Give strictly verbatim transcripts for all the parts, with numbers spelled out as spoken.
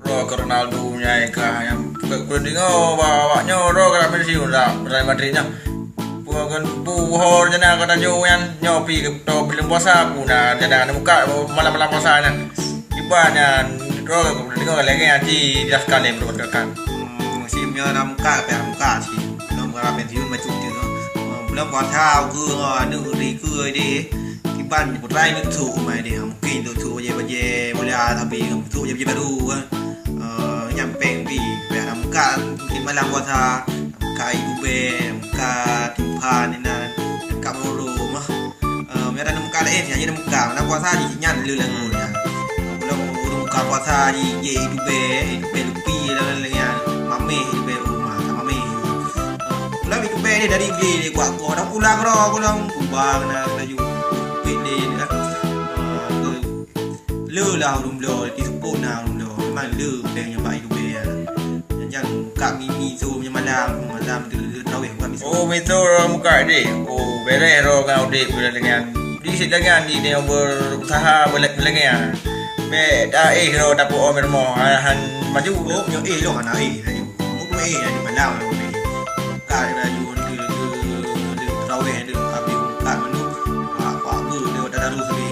Roh ke Ronaldo nyai ka nyang ku, ku deungoe bak awak nyoe roh ka pensiun dak Real Madrid nyoe. Peue kon puhor jana ka tajo nyan nyoe pi ke to buleuen puasa puna jana na muka malam-malam puasa nyan. Kiban nyan roh ka deungoe lagèe nyan ci jelaskan lé beureukat. Hmm, musim nyoe na muka pih muka sih. Nyoe ka pensiun macam tu. Buleuen puasa ku aneuk ri ku deh. Kiban putra ni tu mai deh. Mungkin tu tu je baje bola tapi tu je baje baru kan. Eh, nyampeng pi, payah muka mungkin malam puasa, muka YouTube, muka Tuhan inan, muka Moro mah. Eh, mira muka lain sih, hanya muka malam puasa ji nyan le lagu nya. Kalau urang muka puasa ji je YouTube, YouTube lupi dan lain-lain. Mameh YouTube rumah, tak mameh. Kalau YouTube dia dari beli dia kuat kuat, orang pulang roh, pulang kubang na laju. Pit dia kan. Eh, Le lah ureueng bloe, di seupôt na ureueng bloe. Memang le péng nyoe bak ileumèe nyan. Nyan ka mi-, miso nyoe malam, malam tu le traweh bukan miso. Oh, miso roh muka deh. Oh, bereh roh ngon udép bulan dengan. Di sit dengan di dia berusaha belek-belek ya. Bèk dah eh roh dapur om rumoh, han maju. Oh, nyoe eh loh anak eh laju. Mu eh laju malam. Ka laju le, le, le traweh le habis buka mandum. Wah, wah, bu le tadarus le.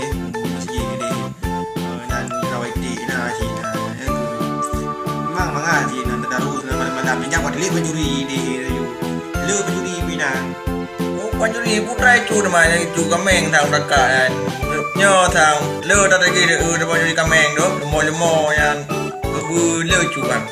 Masjid le. Eh, nan rawai tik na cina, eh, memang mangat cina tadarus na malam-malam. Nyan buat lé pencuri di, le pencuri pina. Oh, pencuri putra itu nama itu kameng tang dekat kan. Nyo tang le tak lagi de, eh, pencuri kameng tu, lemo-lemo yang bebu le itu kan.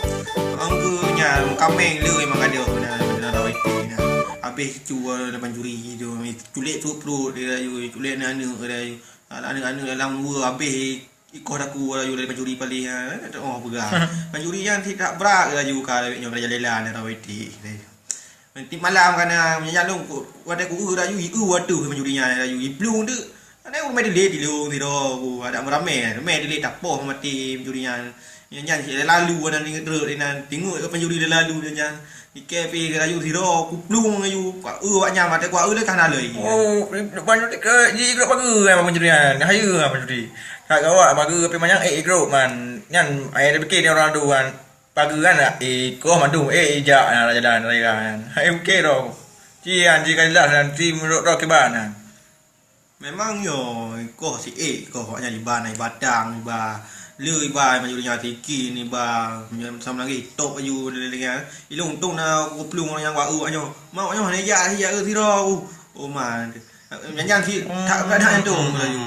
Angku nyan kameng le memang ada na, na rawai tik na. Habis itu, eh, pencuri itu, culik tu perut dia, culik na aneuk dia. Aneuk-aneuk dalam dua habis. Ikoh daku laju dari pancuri palih, ha, oh, peugah. Pancuri nyan sit that brat laju ka lawét nyoe belajar lela na rawai tik. Nanti malam kana meunyan lôn ku, watèe ku eu laju, i eu watèe pancuri nyan laju, i plueng tu. Ana ureueng dilé tilông sidroe ku, ada meuramè, ramè dilé tapoh maté pancuri nyan. Nyan, nyan sit lalu ana ingat rot inan, tingot pancuri lalu nyan. Ikei pih geurayu sidroe, kuplueng laju, kueu awak nyan, watèe kueu lé ka hana lé. Oh, ban judi ke, ji grup bageue kan ban judi nyan, hayeue kan ban judi. That gawat bageue pih manyang, eh, grup man. Nyan, ai dipike dia orang tu kan. Bageue kan, eh, koh mandum, eh, ijak na jalan raya nyan. Hai, oke, bro. Ci, an, ci ka jelas, nanti menurut droe kiban nyan. Memang nyoe, koh siék, koh awak nyan iba na iba tang, iba le, iba meunyoe nyan tikin, iba meunyoe sama lagi top aju lé-lé nyan. Ilôn untông na kuplueng awak nyan wak eu awak nyoe. Mak awak nyoe hana jak, jak eu sidroe. Oh, man. Nyan, nyan sit that brat nyan tu laju.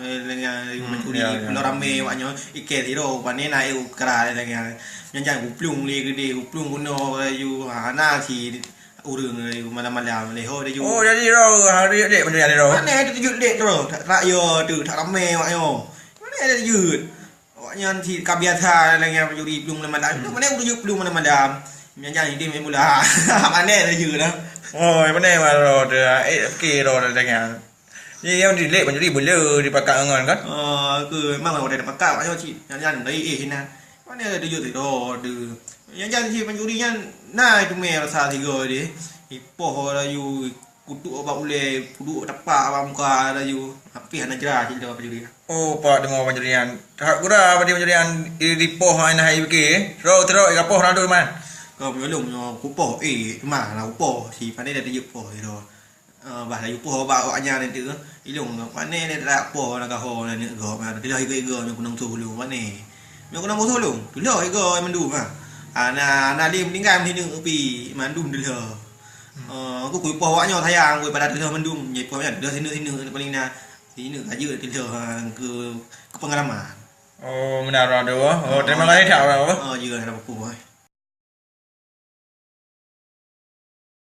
Lé nyan laju mencuri, pulo ramé awak nyoe. Ikei sidroe, pane na eu kra lé nyan. Nyan, nyan kuplueng lé keudeh, kuplueng keunoe laju. Hana sit. Ureueng laju malam-malam lé ho laju. Oh, jadi droe hari dek benda ni droe. Pane teuteujut dek droe. Rak yo tu, that ramé awak nyoe. Pane teuteujut. Awak nyan sit ka biasa lagèe pancuri plueng malam-malam. Pane teuteujut plueng malam-malam. Nyan jadi main bola. Pane teuteujut dah. Oh, pane mah droe tu. Eh, oke droe dah dengar. Ni yang dilek pancuri bola dipakat ngon kan? Oh, aku memang udah dipakat awak nyoe sit. Nyan, nyan dari eh nah. Pane teuteujut droe tu. Nyan jan sit pancuri nyan na teumé rasa sigoe deh. Ipoh laju, kutuk bak ulèe, kutuk tapak bak muka laju. Tapi hana jra sit lewat pancuri. Oh, pak deungoe pancuri nyan. That gura bak pancuri nyan, i, dipoh ai na hai bike. Sidroe, sidroe, i kapoh na tu, man. Kau meulong nyoe kupoh, eh, teuma na kupoh. Sit pane dah teujeuet poh sidroe. Ah, bah laju poh bak awak nyan tu. Ilôn, pane lé tak poh na gaho na neuk gob na. Teulah igoe-igoe nyoe keunong soe lôn, pane. Nyoe keunong soe lôn. Teulah igoe mandum ha. Ah, na, na lé meuninggai meusineuk pi mandum teulah. Ah, aku kui poh awak nyoe sayang, kui pada teulah mandum. Nyai poh nyan teulah sineuk-sineuk paling na. Sineuk saja teulah ha, ke, ke pengalaman. Oh, meunan droe tu. Oh, terima kasih that droe. Oh, ya, ada apa-apa.